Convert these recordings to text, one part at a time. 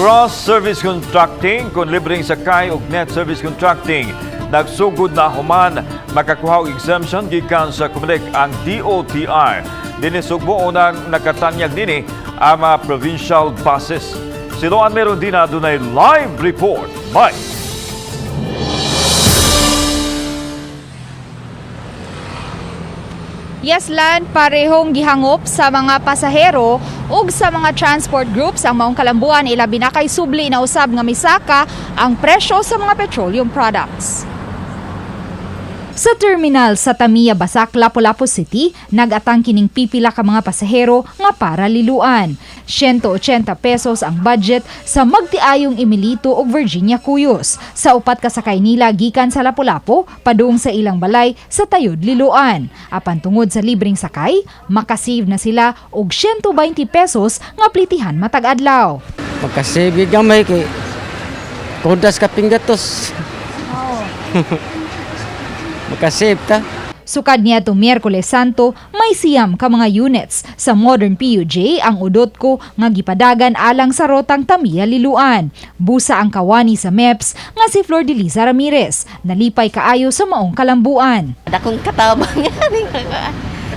Gross service contracting kung libreng sakay ug net service contracting nagsugod na human makakuha og exemption gikan sa COMELEC ang DOTr. Dinhi Sugbo, unang nakatanyag nini ang mga provincial buses. Si Loan Merondina dunay live report. Mike. Yes, Lan, parehong gihangop sa mga pasahero ug sa mga transport groups ang maong kalambuan, ilabi na kay subli na usab nga misaka ang presyo sa mga petroleum products. Sa terminal sa Tamiya, Basak, Lapu-Lapu City, nagatang kining pipila ka mga pasahero nga para Liloan. 180 pesos ang budget sa magtiayong Emilito ug Virginia Cuyos sa upat ka sakay nila gikan sa Lapu-Lapu padung sa ilang balay sa Tayod, Liloan. Apan tungod sa libreng sakay, makasave na sila og 120 pesos nga plitihan matag adlaw. Magka-save gamay kay kudas ka pinggatos. Magka-save ta. Sukad niya itong Miyerkules Santo, may 9 ka mga units sa Modern PUJ ang UDOTCO nga gipadagan alang sa rotang Tamiya Liloan. Busa ang kawani sa MEPS nga si Flor de Lisa Ramirez, nalipay kaayo sa maong kalambuan. Dakong katabang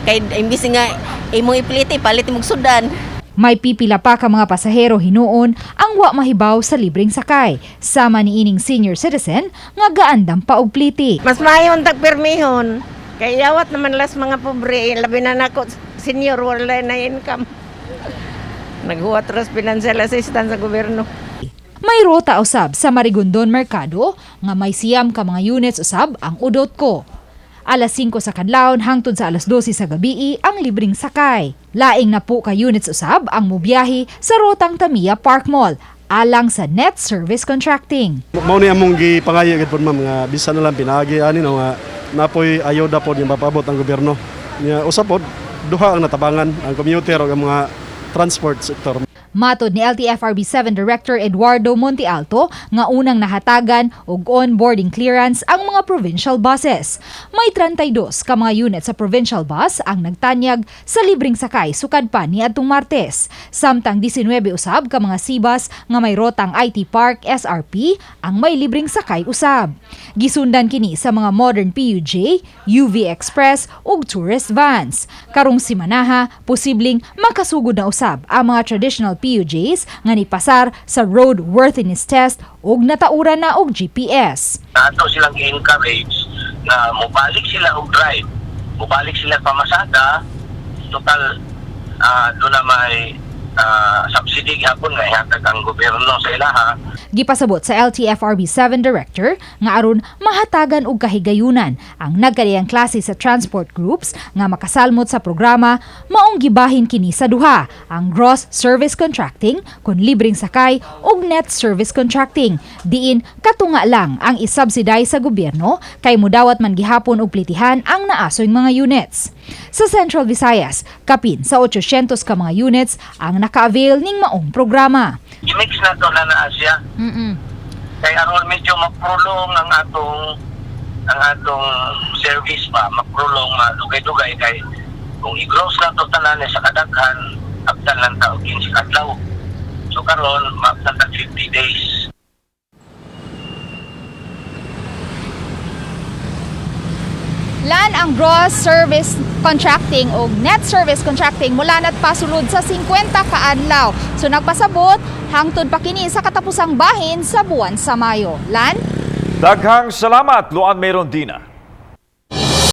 kay imbis nga imong iplite, palit imong sudan. May pipila pa ka mga pasahero hinuon ang wa mahibaw sa libreng sakay, sama ni ining senior citizen nga gaandam pa og pliti. Mas maayon tag permihon. Kay yawat naman las mga pobre, labi na nako senior, wala na income. Naghuwat ras financial assistance sa gobyerno. May rota usab sa Marigondon Mercado nga may 9 ka mga units usab ang UDOTCO. Alas 5 sa kadlawon hangtod sa alas 12 sa gabii ang libreng sakay. Laing na po ka units usab ang mubiyahe sa rotang Tamiya Park Mall alang sa net service contracting. Mao ni among gipangayo gid pod, ma'am, nga bisan na lang pinaagi ani no nga napoy ayuda pod yung mapabot ang gobyerno. Nya usa pod duha ang natabangan, ang commuter ug ang mga transport sector. Matod ni LTFRB 7 Director Eduardo Montealto nga unang nahatagan og onboarding clearance ang mga provincial buses. May 32 ka mga unit sa provincial bus ang nagtanyag sa libreng sakay sukad pa ni adtong Martes. Samtang 19 usab ka mga C-bus nga may rotang IT Park SRP ang may libreng sakay usab. Gisundan kini sa mga modern PUJ, UV Express ug tourist vans. Karong simanaha, posibleng makasugod na usab ang mga traditional PUJs nga nipasar sa road worthiness test ug natauran na og GPS. Ato silang i-encourage na mobalik sila og drive, mobalik sila pamasada, total doon na may subsidy gihapon nga ihatag ang gobyerno sa ilaha. Gipasabot sa LTFRB 7 Director nga aron mahatagan og kahigayunan ang nagkadaiyang klase sa transport groups nga makasalmot sa programa, maong gibahin kini sa duha, ang gross service contracting kon libreng sakay ug net service contracting diin katunga lang ang isubsidize sa gobyerno kay mudawat man gihapon og plitihan ang naasoy mga units. Sa Central Visayas, kapin sa 800 ka mga units ang naka-avail ning maong programa. I-mix na to na naa siya. Kay aron medyo maprolong ang atong service pa, maprolong, madugay-dugay, kay kung i-gross na to tanan sa kadaghan, abtan lang ta og 15 kadlaw. So karon maabtan tag 50 days. Lan, ang gross service contracting o net service contracting mula na't pasulod sa 50 kaadlaw. So nagpasabot hangtod pa kini sa katapusang bahin sa buwan sa Mayo. Lan? Daghang salamat, Luan Merondina.